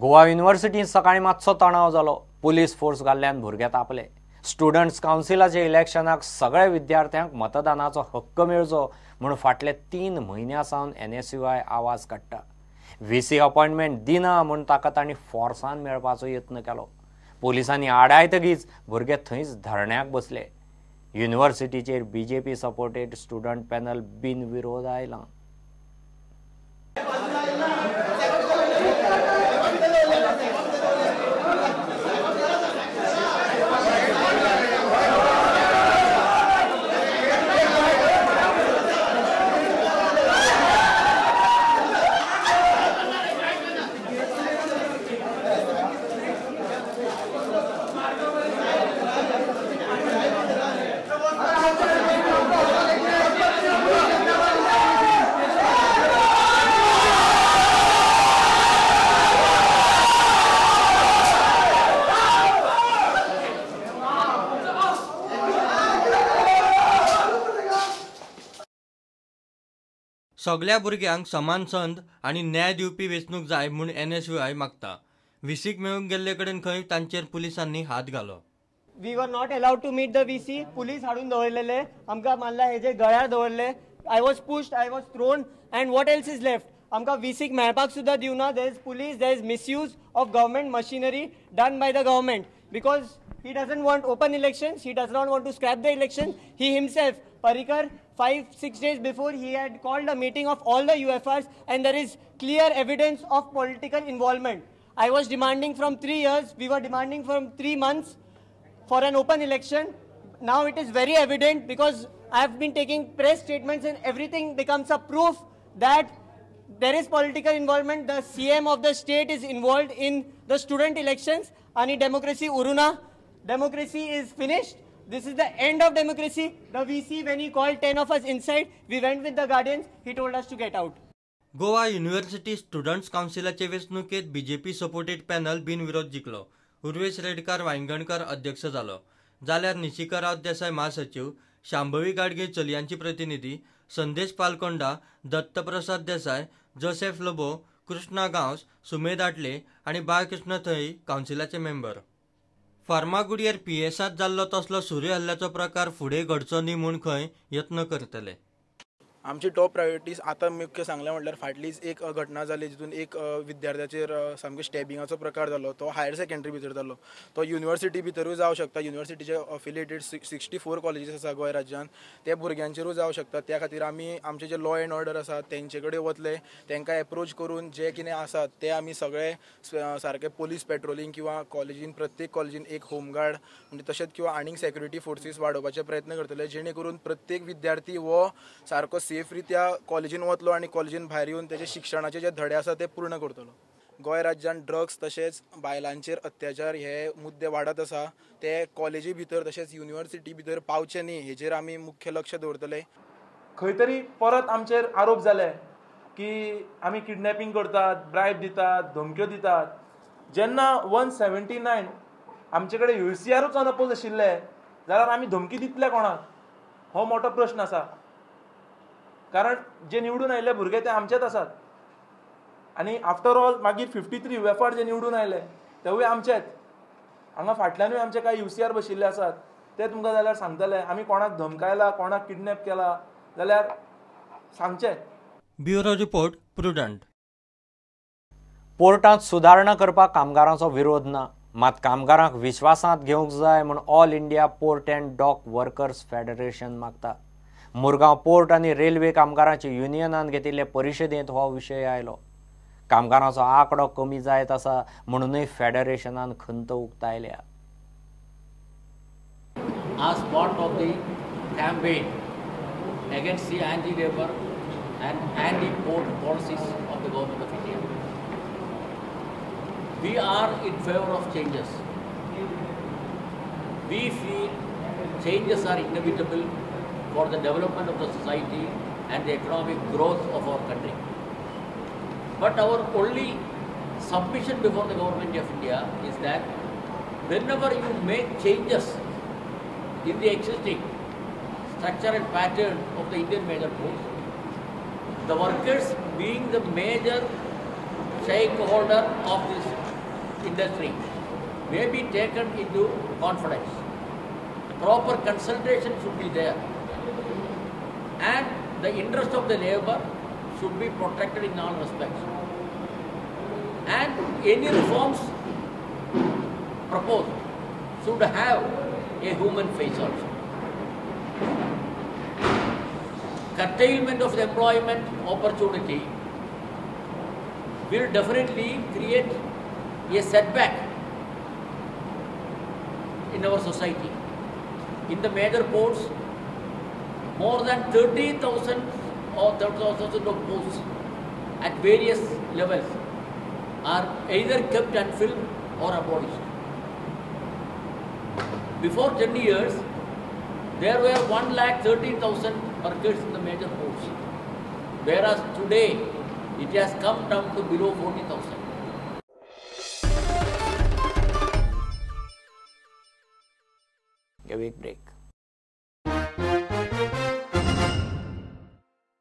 गोवा युनिव्हर्सिटींत सकाळीं मातसो तणाव जालो. पुलीस फोर्स घाल्ल्यान भुरगे तापले. स्टुडंट्स कावन्सिलाच्या इलेक्शनाक सगळ्या विद्यार्थ्यांक मतदानाचो हक्क मेळचो म्हूण फाटले 3 म्हयन्यां सावन NSUI आवाज काडटा. व्हीसी अपॉयंटमेंट दिना म्हूण ताका तांणी फोर्सान मेळपाचो यत्न केलो. पोलिसांनी आडायतगीच भुरगे थंयच धरण्याक बसले. युनिव्हर्सिटीचेर बीजेपी सपोर्टेड स्टुडंट पॅनल बिनविरोध आयलां. सगळ्या भुरग्यांक समान संद आनी न्याय दिवपी वेंचणूक जाय म्हूण NSUI मागता. व्हीसीक मेळूंक गेल्ले कडेन खंय तांचेर पुलिसांनी हात घालो. We were not allowed to meet the VC. Police हाडून दवरलेले, आमकां मारला, हेजे गळ्यार दवरले. I was pushed, I was thrown, and what else is left? आमकां व्हीसीक मेळपाक सुद्दां दिवना. There is police, there is misuse of government machinery done by the government because he doesn't want open elections, he does not want to scrap the election. He himself, Parrikar, 5-6 days before, he had called a meeting of all the UFRs, and there is clear evidence of political involvement. I was demanding from 3 years, we were demanding from 3 months for an open election. Now it is very evident because I have been taking press statements and everything becomes a proof that there is political involvement. The CM of the state is involved in the student elections. Ani democracy uruna, democracy is finished. This is the end of democracy. The VC, when he called 10 of us inside, we went with the guardians. He told us to get out. Goa university students कावन्सिलाचे वेंचणुकेत BJP supported panel बिनविरोध जिखलो. उर्वेश रेडकार वायंगणकर अध्यक्ष जालो, जाल्यार निशिका रावत देसाय महासचिव, शांभवी गाडगे चलयांची प्रतिनिधी, संदेश Palkonda, Dattaprasad Desai, Joseph Lobo, Krishna Gawas, Sumedh आटले आनी बाळकृष्ण थळी कावन्सिलाचे मेंबर. फार्मागुडयेर पीएसांत जाल्लो तसलो सुरी हल्ल्याचो प्रकार फुडें घडचो न्ही म्हूण खंय यत्न करतले. आमची टॉप प्रायोरिटीज आतां मुख्य सांगलें म्हटल्यार फाटलीच एक घटना जाली जितून एक विद्यार्थ्याचेर सामकें स्टॅबिंगाचो प्रकार जालो. तो हायर सेकंडरी भितर जालो, तो युनिवर्सिटी भितरूय जावं शकता. युनिवर्सिटीचे अफिलिएटेड 64 कॉलेजीस आसा गोंय राज्यांत, ते भुरग्यांचेरूय जावं शकता. त्या खातीर आमी आमचे जे लॉ एंड ऑर्डर आसा तेंचे कडेन वतले, तांकां एप्रोच करून जे कितें आसा ते आमी सगळे सारके पोलीस पेट्रोलिंग किंवा कॉलेजीन प्रत्येक कॉलेजीन एक होमगार्ड म्हणजे तशेंच किंवा आनीक सेक्युरिटी फोर्सीस वाडोवपाचे प्रयत्न करतले, जेणे करून प्रत्येक विद्यार्थी हो सारको सेफरित्या कॉलेजीन वतलो आनी कॉलेजीन भायर येवन तेजे शिक्षणाचे जे धडे आसा ते पूर्ण करतलो. गोंय राज्यान ड्रग्स तशेंच बायलांचेर अत्याचार हे मुद्दे वाडत आसा, ते कॉलेजी भितर तशेंच युनिवर्सिटी भितर पावचे न्ही हेजेर आमी मुख्य लक्ष दवरतले. खंय तरी परत आमचेर आरोप जाले की आमी किडनॅपिंग करतात, ब्रायब दितात, धमक्यो दितात. जेन्ना 179 आमचे कडेन UCRूच अनअपोज आशिल्ले जाल्यार आमी धमकी दितले कोणाक, हो मोठो प्रश्न आसा. कारण जे निवडून आयिल्ले भुरगे ते आमचेच आसात आनी आफ्टर ऑल मागीर 53 UFR जे निवडून आयले तेवूय आमचेच. हांगा फाटल्यानूय आमचे कांय UCR बशिल्ले आसात, ते तुमकां जाल्यार सांगतले आमी कोणाक धमकायला, कोणाक किडनॅप केला जाल्यार सांगचे. Bureau report, Prudent. पोर्टांत सुदारणा करपाक कामगारांचो विरोध ना, मात कामगारांक विश्वासांत घेवंक जाय म्हूण all India port and dock workers federation मागता. मुरगांव पोर्ट आनी रेल्वे कामगारांच्या युनियनान घेतिल्ले परिशदेंत हो विशय आयलो. कामगारांचो आंकडो कमी जायत आसा म्हणूनय फेडरेशनान खंत उक्तायल्या. As part of the campaign against the anti-labor and anti-port policies of the government of India, we are in favor of changes. We feel changes are inevitable for the development of the society and the economic growth of our country. But our only submission before the government of India is that whenever you make changes in the existing structure and pattern of the Indian major ports, the workers being the major stakeholder of this industry may be taken into confidence. Proper consultation should be there, and the interest of the labor should be protected in all respects. And any reforms proposed should have a human face also. Curtailment of the employment opportunity will definitely create a setback in our society. In the major ports, more than 30,000 or 30,000 of posts at various levels are either kept unfilled or abolished. Before 10 years, there were 1,13,000 workers in the major ports, whereas today it has come down to below 40,000. A week break.